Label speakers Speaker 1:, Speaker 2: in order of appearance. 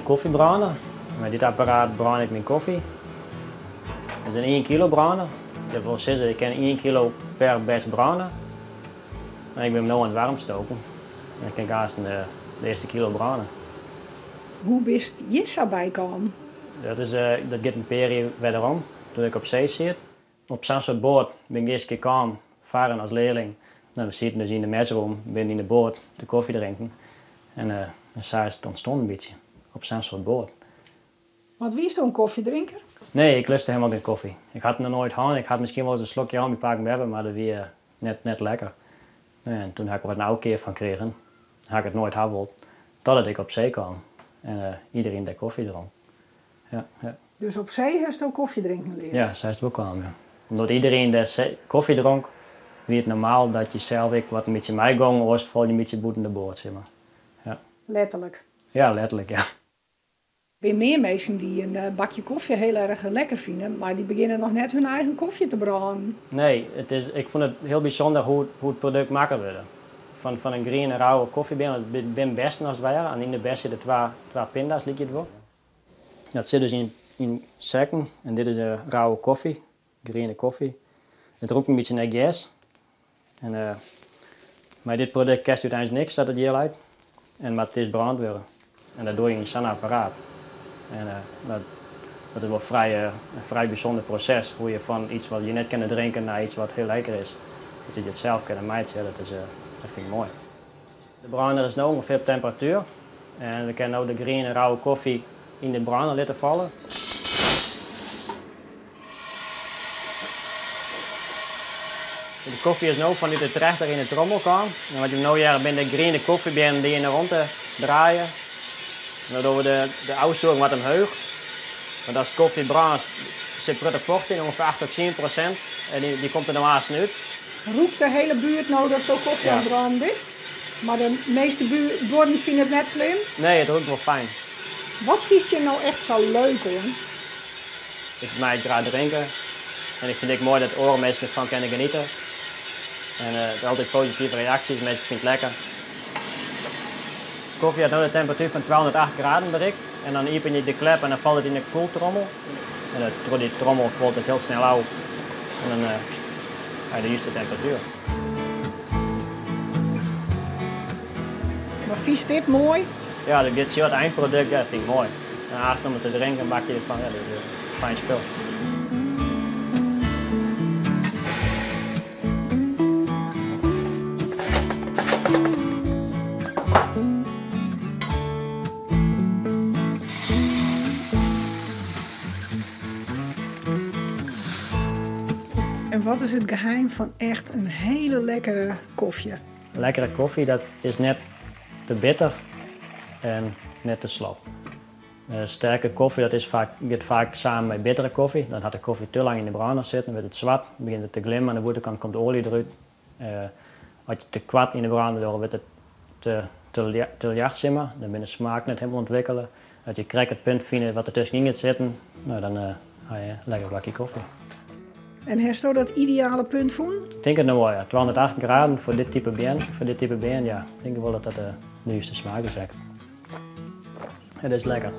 Speaker 1: kofjebrâner. Mei dit apparaat brân ik myn kofje. It is in ien kilo brâner. Dat wol sizze, ik kin ien kilo per batch brâne. En ik bin him no oan it waarm stoken. En dan kin ik aansten de earste kilo brâne.
Speaker 2: Hoe bist hjir sa by kaam?
Speaker 1: Dat is, dat giet in pear jier werderom, doe't ik op see siet. Op sa'n soart boat bin ik de earste kear kaam farren as learling. No, we sieten dus yn de messroom binnen yn de boat te kofje drinken. En sa is it ûntstien in bytsje, op sa'n soart boat.
Speaker 2: Want wiest in kofjedrinker?
Speaker 1: Nee, ik luste hielendal gjin kofje. Ik ha it noch noait hân. Ik ha miskien wolris in slokje hân by pake en beppe, mar dat wie net lekker. En toen ha ik der wat in ôfkear fan krigen. Ha ik it noait ha wold. Totdat ik op see kaam en iderien dêr kofje dronk. Ja, ja.
Speaker 2: Dus op see hasto kofje drinken leard?
Speaker 1: Ja, sa is it wol kaam, ja. Omdat iderien dêr kofje dronk, wie it normaal dat je sels ek wat in bytsje meigongen, oars fal je in bytsje bûten de boat, sis mar. Ja.
Speaker 2: Letterlik?
Speaker 1: Ja, letterlik, ja.
Speaker 2: Der binne mear minsken dy't in bakje kofje hiel erch lekker fine, mar dy begjinne noch net hun eigen kofje te brânen.
Speaker 1: Nee, it is, ik fûn it hiel bysûnder hoe't it produkt makke wurde. Fan in griene rauwe kofjebean, want it binne bessen as it ware, en yn de bes sitte twa pinda's, lykje it wol. Dat sit dus yn sekken en dit is de rauwe kofje, griene kofje. It rûkt in bytsje nei gers. En mei dit produkt kinst úteinlik niks dat it hjir leit en moat it earst brând wurde. En dat doe je yn sa'n apparaat. En dat is wol frij, in frij bysûnder proses, hoe je fan iets wat je net kinne drinke nei iets wat hiel lekker is, dat je it sels kinne meitsje, dat fyn ik moai. De brâner is no ûngefear op temperatuer en we kinne no de griene rauwe kofje yn de brâner litte falle. De kofje is no fanút de trechter yn de trommel kaam. En wat je no hearre binne de griene kofjebeannen dy't yn de rûnte draaie. En dan dogge we de ôfsûging wat omheech. Want as kofje brânt sit protte focht yn, ûngefear 8 tot 10%. En dy komt der no aansten út.
Speaker 2: Rûkt de hiele buert no datsto kofje oan it brânen bist? Mar de measte buorren fine it net slim?
Speaker 1: Nee, it rûkt wol fijn.
Speaker 2: Wat fynst hjir no echt sa leuk oan?
Speaker 1: Ik mei it graach drinke en ik fyn it ek moai dat oare minsken derfan kinne geniete. En der altyd positive reaksjes, minsken fine it lekker. Kofje hat no de temperatuer fan 208 graden berikt en dan iepenje je de klep en dan falt it yn de koeltrommel. En troch dy trommel falt it hiel snel ôf en dan ha je de juste temperatuer.
Speaker 2: Mar fynst dit moai?
Speaker 1: Ja, dit is it einprodukt, ja, dat fyn ik moai. En aanst om it te drinken, bakje derfan, ja, dat is in fijn spul.
Speaker 2: En wat is it geheim fan echt in hiele lekkere kofje?
Speaker 1: Lekkere kofje, dat is net te bitter en net te slop. Sterke kofje, dat is faak, giet faak samen mei bittere kofje. Dan hat de kofje te lang yn de brâner sitten, dan wurdt it swart, dan begjint it te glimmen, oan de bûtenkant komt oalje derút. As je te koart yn de brâner dogge, wurdt it te ljocht, sis mar. Dan binne de smaken net hielendal ûntwikkele. As je krekt it punt fine wat der tuskenyn giet sitten, no, dan ha je in lekker bakje kofje.
Speaker 2: En hasto dat ideale punt fûn?
Speaker 1: Ik tink it no wol, ja. 208 graden foar dit type bean, foar dit type bean, ja. Ik tink wol dat dat de juste smaak is ek. It is lekker.